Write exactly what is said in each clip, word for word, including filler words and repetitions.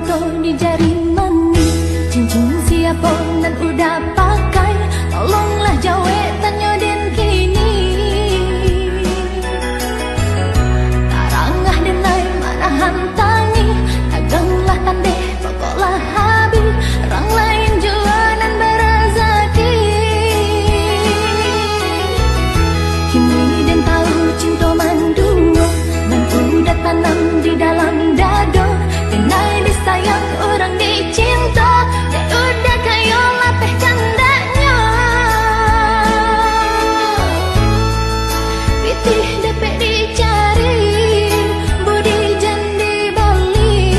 Di jari manih, cincin siapo nan udah pakai? Tolonglah jawek tanyo den kini. Tarangah denai manahan tangih, daganglah tandeh pokoklah habih, rang lain juo nan barazaki. Kini den tahu cinto manduo, nan udah tanam di dalam dado, denai disayang urang dicinto, dek udah kayo lapeh kandaknyo. Pitih dapek dicari, budi jan dibali,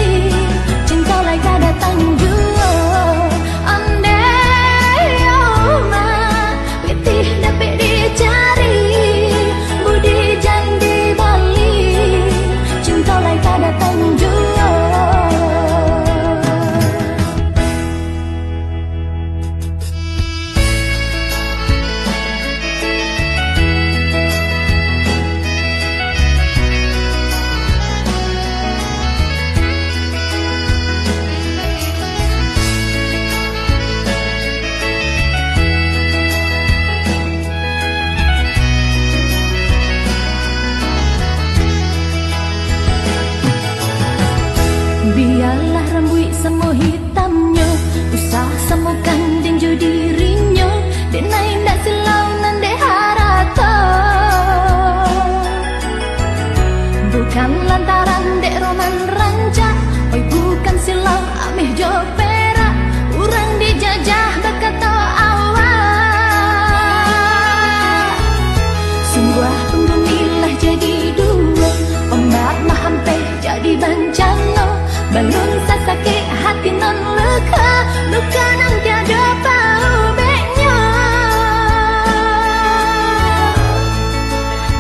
cinto lai ka datang juo. Ondeh, oh mak, pitih dapek dicari, budi jan dibali, cinto lai ka datang juo. Bialah rambuik samo hitamnyo, usah samokan den jo dirinyo, denai indak silau nan dek harato. Bukan lantaran dek roman rancak, oi bukan silau ameh jo perak, urang dijajah bakato awak. Sungguah pun bumi lah jadi duo, ombak mahampeh jadi bancano, balun sasakik hati nan luko, luko nan tiado paubeknyo.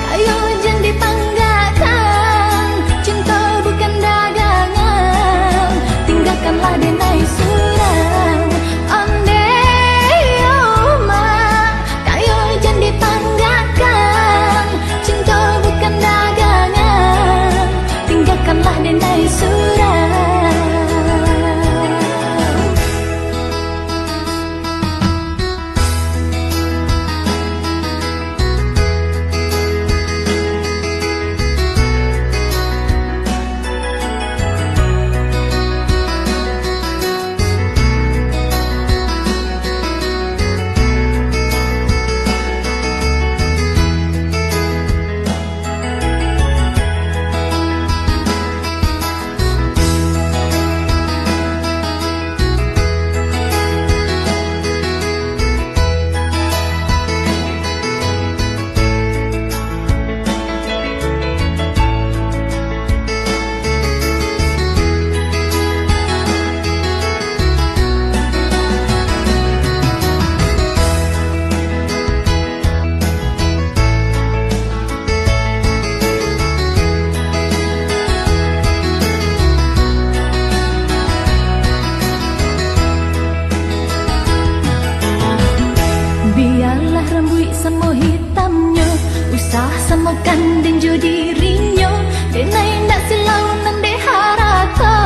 Kayo jan dipanggakkan, cinto bukan dagangan, tinggakanlah denai surang. Ondeh, oh mak, kayo jan dipanggakkan, cinto bukan dagangan, tinggakanlah denai surang. Bialah rambuik samo hitamnyo, usah samokan den jo dirinyo, denai indak silau nan dek harato.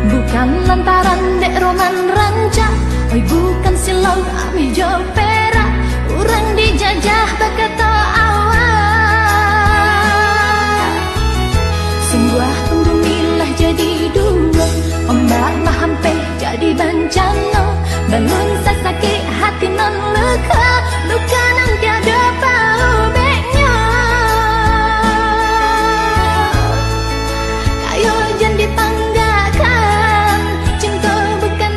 Bukan lantaran dek roman rancak, oi bukan silau ameh jo perak, urang dijajah bakato awak. Sungguah pun bumi lah jadi duo, ombak mahampeh jadi bancano, balun sasakik hati nan luko, luko nan tiado paubeknyo. Kayo jan dipanggakkan, cinto bukan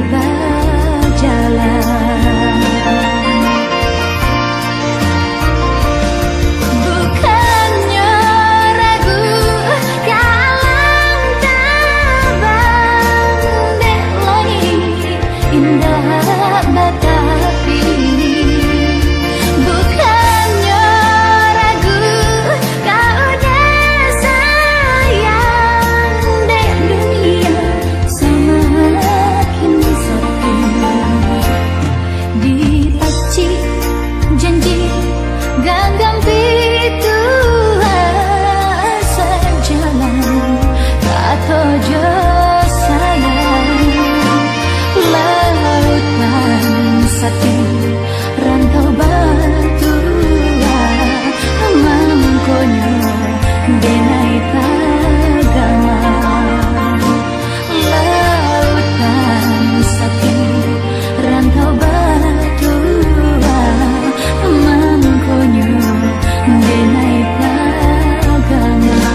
bajalan. Bukannyo ragu kalang tabang, dek lai indak batapi. Bukannyo ragu kau dek sayang, dek dunia samakin sapih. Dipacik janji ganggam pituah, sajalan kato jo sayang. Lautan sapih, rantau batuah, mangkonyo denai tagama. Lautan sapih, rantau batuah, mangkonyo denai tagama.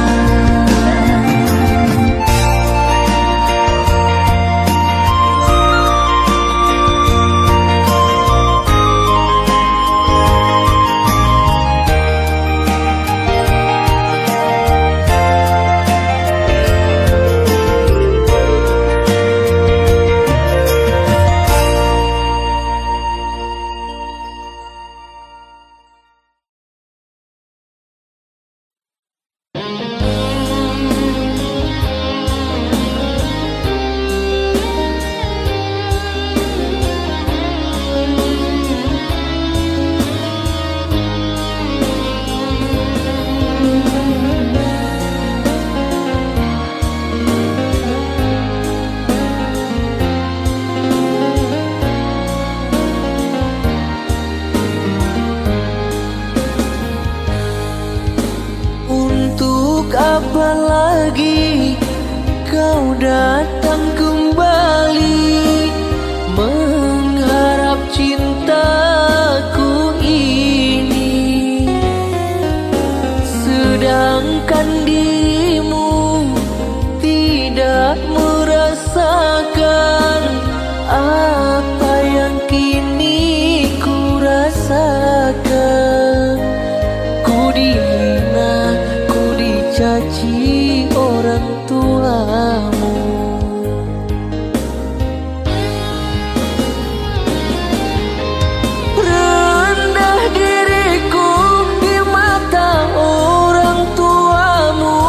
Untuk apa lagi kau datang kembali, mengharap cintaku ini, sedangkan dirimu tidak merasakan apa yang kini ku rasakan. Ku dihina, ku dicaci orang tuamu. Rendah diriku di mata orang tuamu,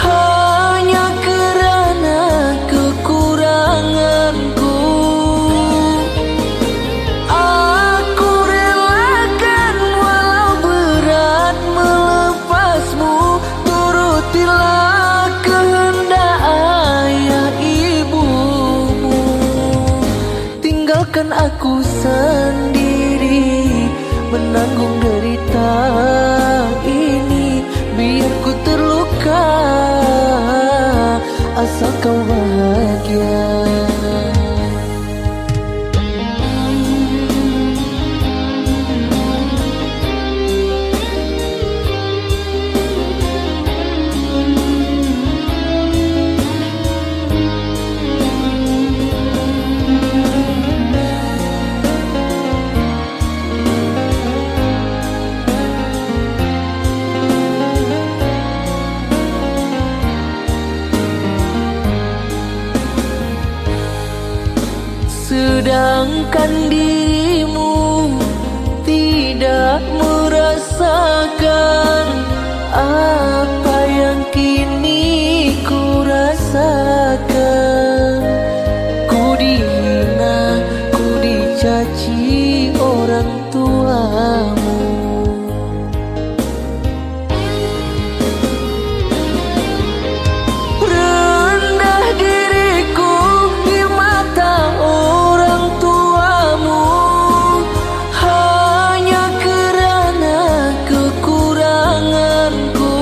hanya kerana kekuranganku. Aku relakan walau berat melepasmu, turutilah kehendak ayah ibumu. Tinggalkan aku sendiri menanggung derita ini. Biar ku terluka, asal kau bahagia. Sedangkan dirimu tidak merasakan apa yang kini ku rasakan. Ku dihina, ku dicaci orang tuamu. Rendah diriku di mata orang tuamu, hanya kerana kekuranganku.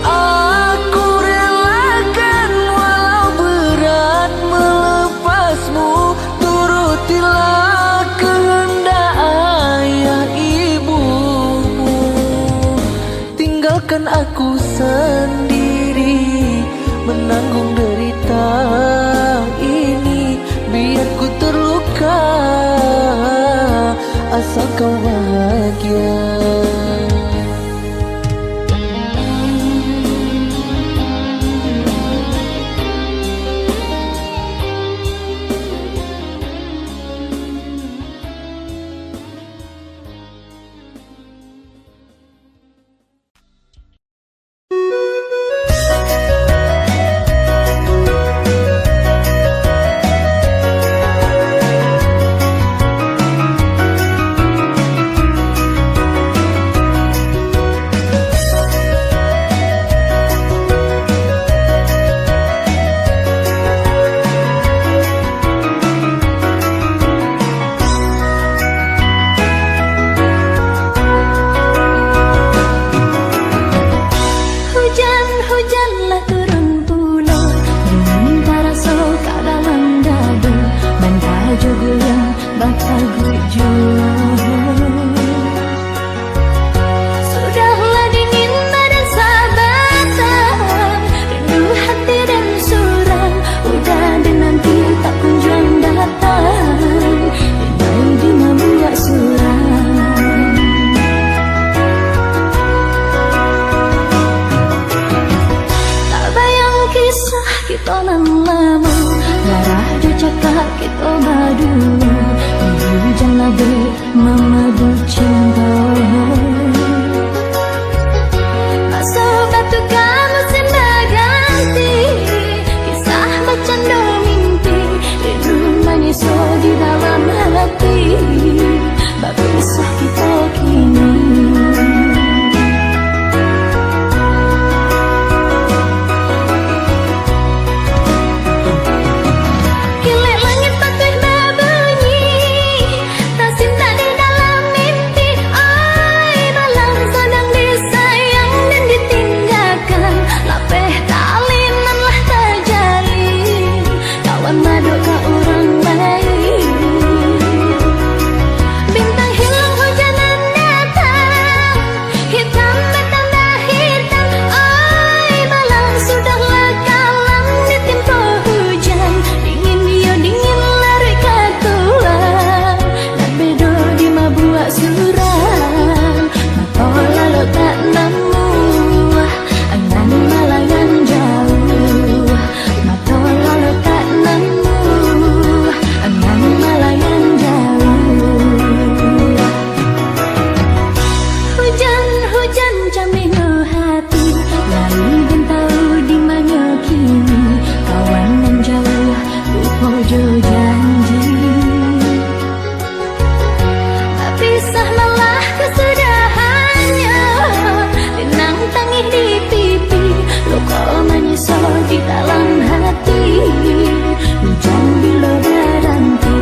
Aku relakan walau berat melepasmu, turutilah kehendak ayah ibumu. Tinggalkan aku sendiri menanggung derita Taguik juo. Sudahlah dingin badan sabatang, rindu hati den surang, udah dinanti tak kunjuang datang, rindu dimabuak surang. Tak bayang kisah kito nan lamo, garah jo cakak kito baduo, di hujan labek mamadu cinto. Maso batuka musim baganti, kisah bacando mimpi, rindu manyiso di dalam hati. Bapisah kito kini. Kilek langik patuih babunyi, tasintak di dalam mimpi. Oi, malam sadang disayang dan ditinggakan, lapeh tali nan lah tajalin. Kawan madok ka urang lain. Bintang hilang, hujan nan datang, hitam batambah hitam. Oi, malam sudahlah kalam ditimpo hujan. Dingin yo dingin, laruik ka tulang, nan bedo dimabuak surang. Mato lalok tak namuah, angan malayan jauah. Mato lalok tak namuah, angan malayan jauah. Hujan, hujan camino hati, lai den tau di manyo kini. Kawan nan jauah, lupo jo janji. Bapisah malah kasudahannyo, benang tangih di pipi, luko manyiso di dalam hati, hujan bilo baranti.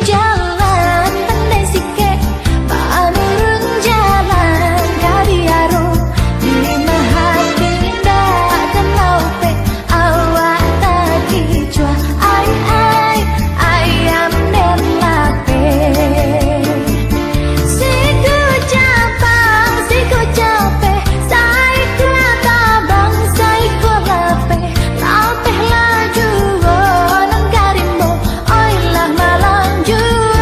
Jalan pandai sikek, panurun jalan ka diaro. Di maha tindak kanaupek, awak takicuah. Ai, ai, ayam den lapeh. Siku capang, siku capeh, saikua tabang, saikua lapeh. Lapeh lah juo nan ka rimbo, oi lah malanjua.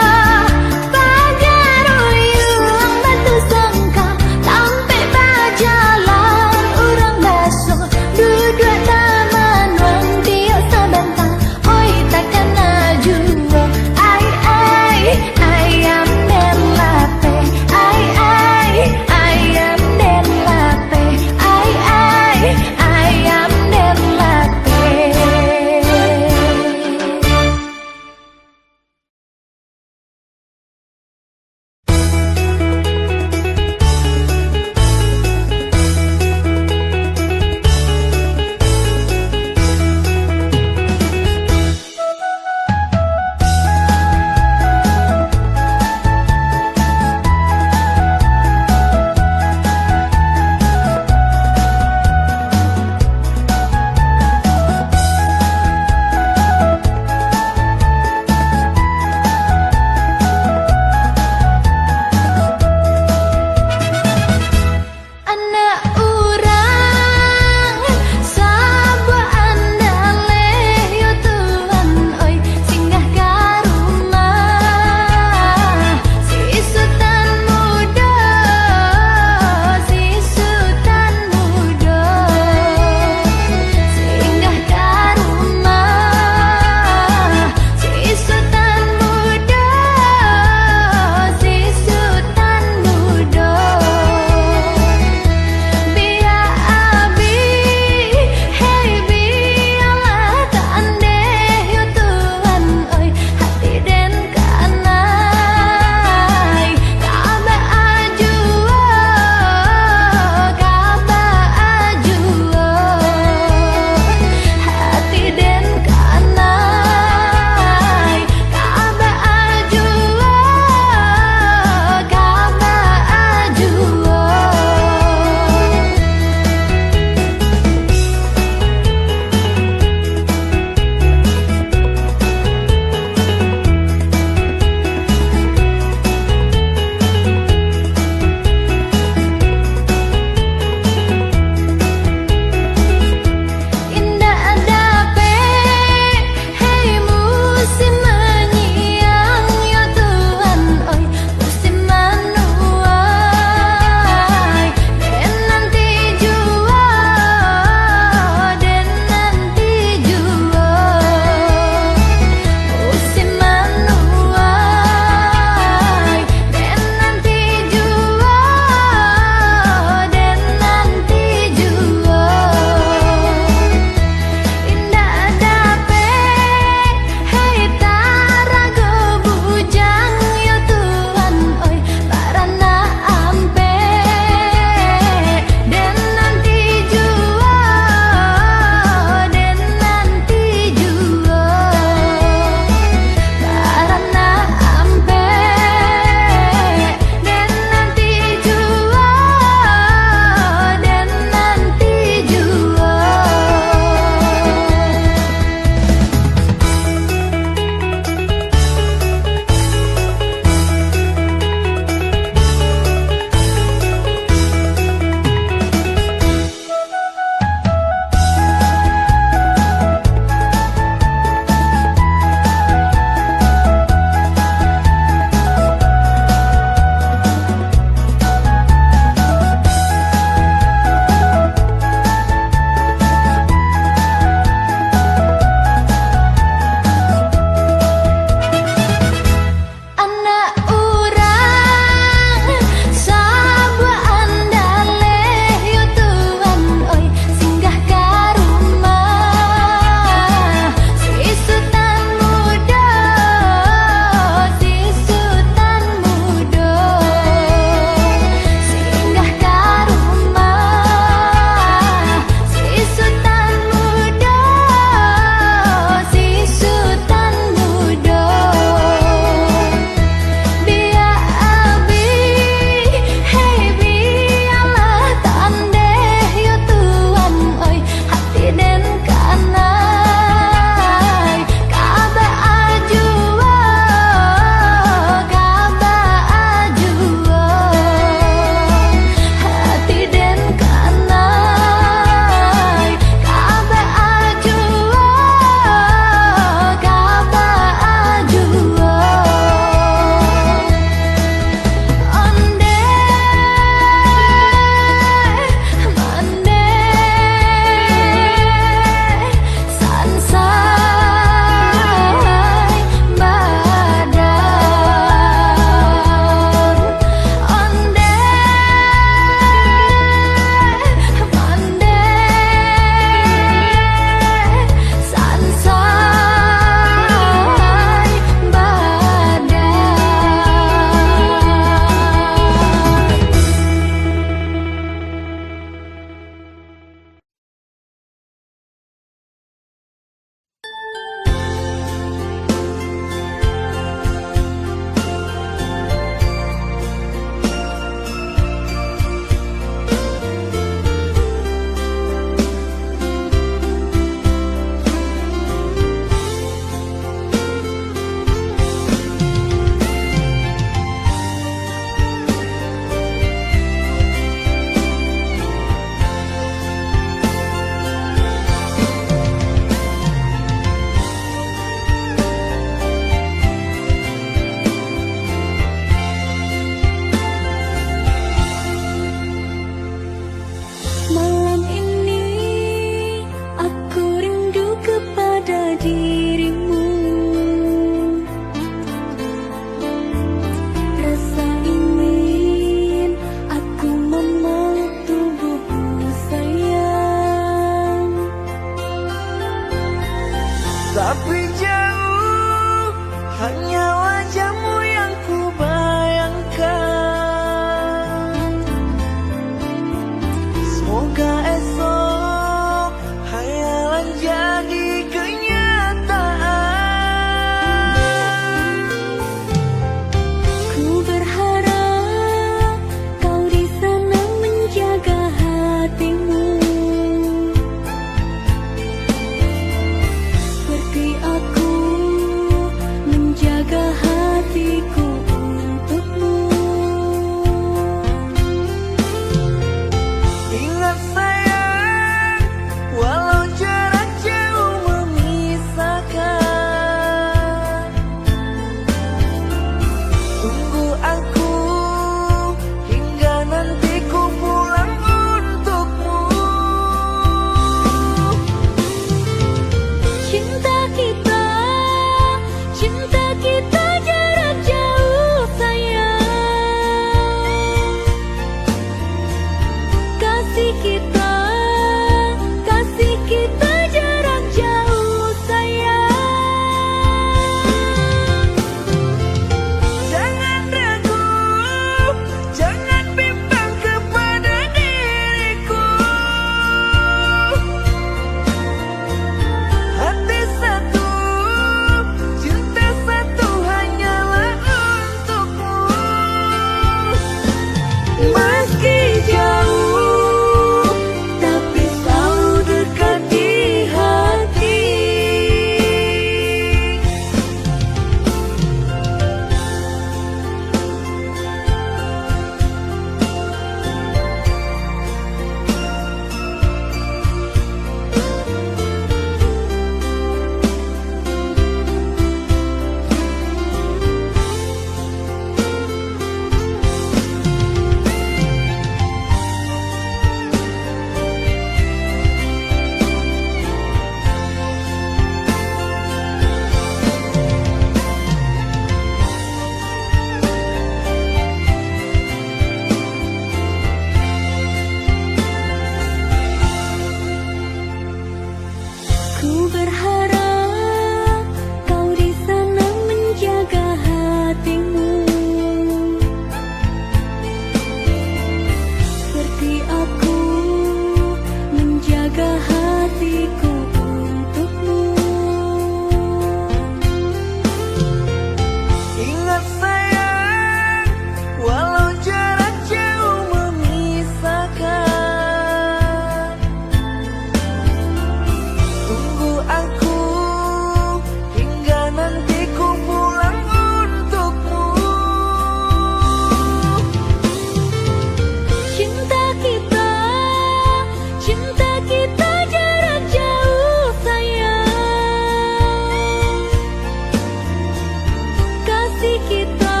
Kasih kita,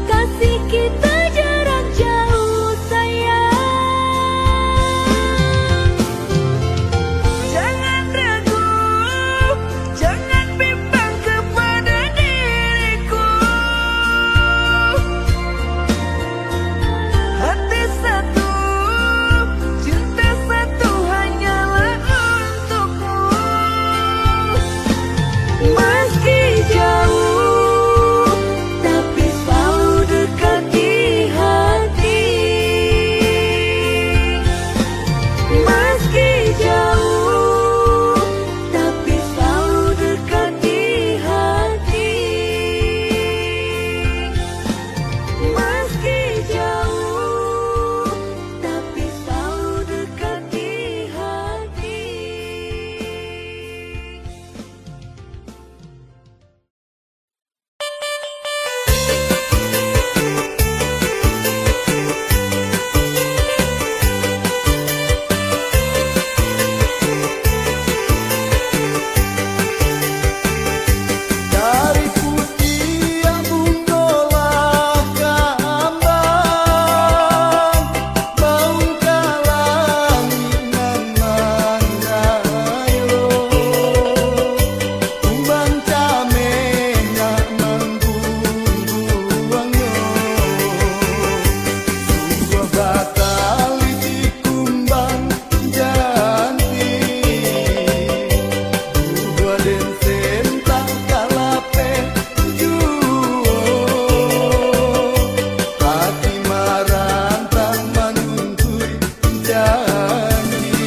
kasih kita jarang jauh, sayang. Jangan ragu, jangan bimbang kepada diriku. Hati satu, cinta satu hanyalah untukmu. Meski jauh, tapi selalu dekat di hati. Meski jauh, tapi selalu dekat di hati. Meski jauh, tapi selalu dekat di hati. Dari putiah bungo lah kambang, baun ka langik nan manggayo. Kumbang cameh nak mambungguangnyo, sungguah batali si kumbang janti. Buah den sen tak ka lapeh juo, hati marantak manuntuik janji.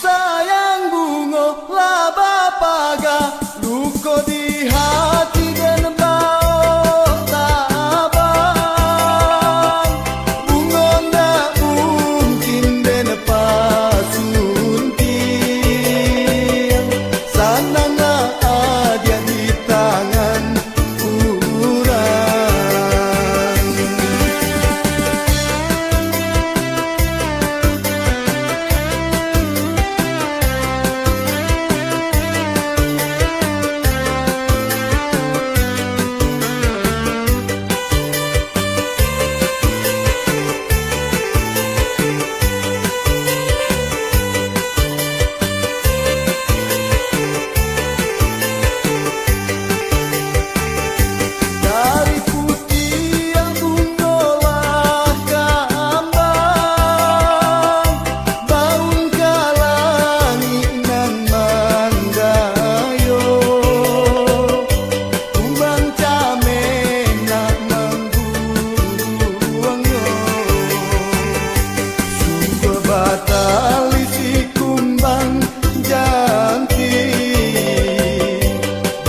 Sayang bungo lah bapaga, luko di hati den baok tabang. Bungo ndak mungkin den pasuntiang, sanang nak adiak di tangan urang. Dari putiah bungo lah kambang, baun ka langik nan manggayo. Kumbang cameh nak mangguruangnyo, sungguah batali si kumbang janti.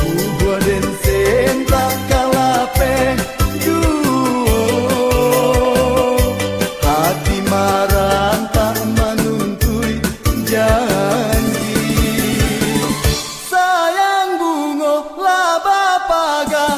Bubuah den sen tak ka lapeh juo, hati marantak manuntuik janji. Sayang bungo lah bapaga,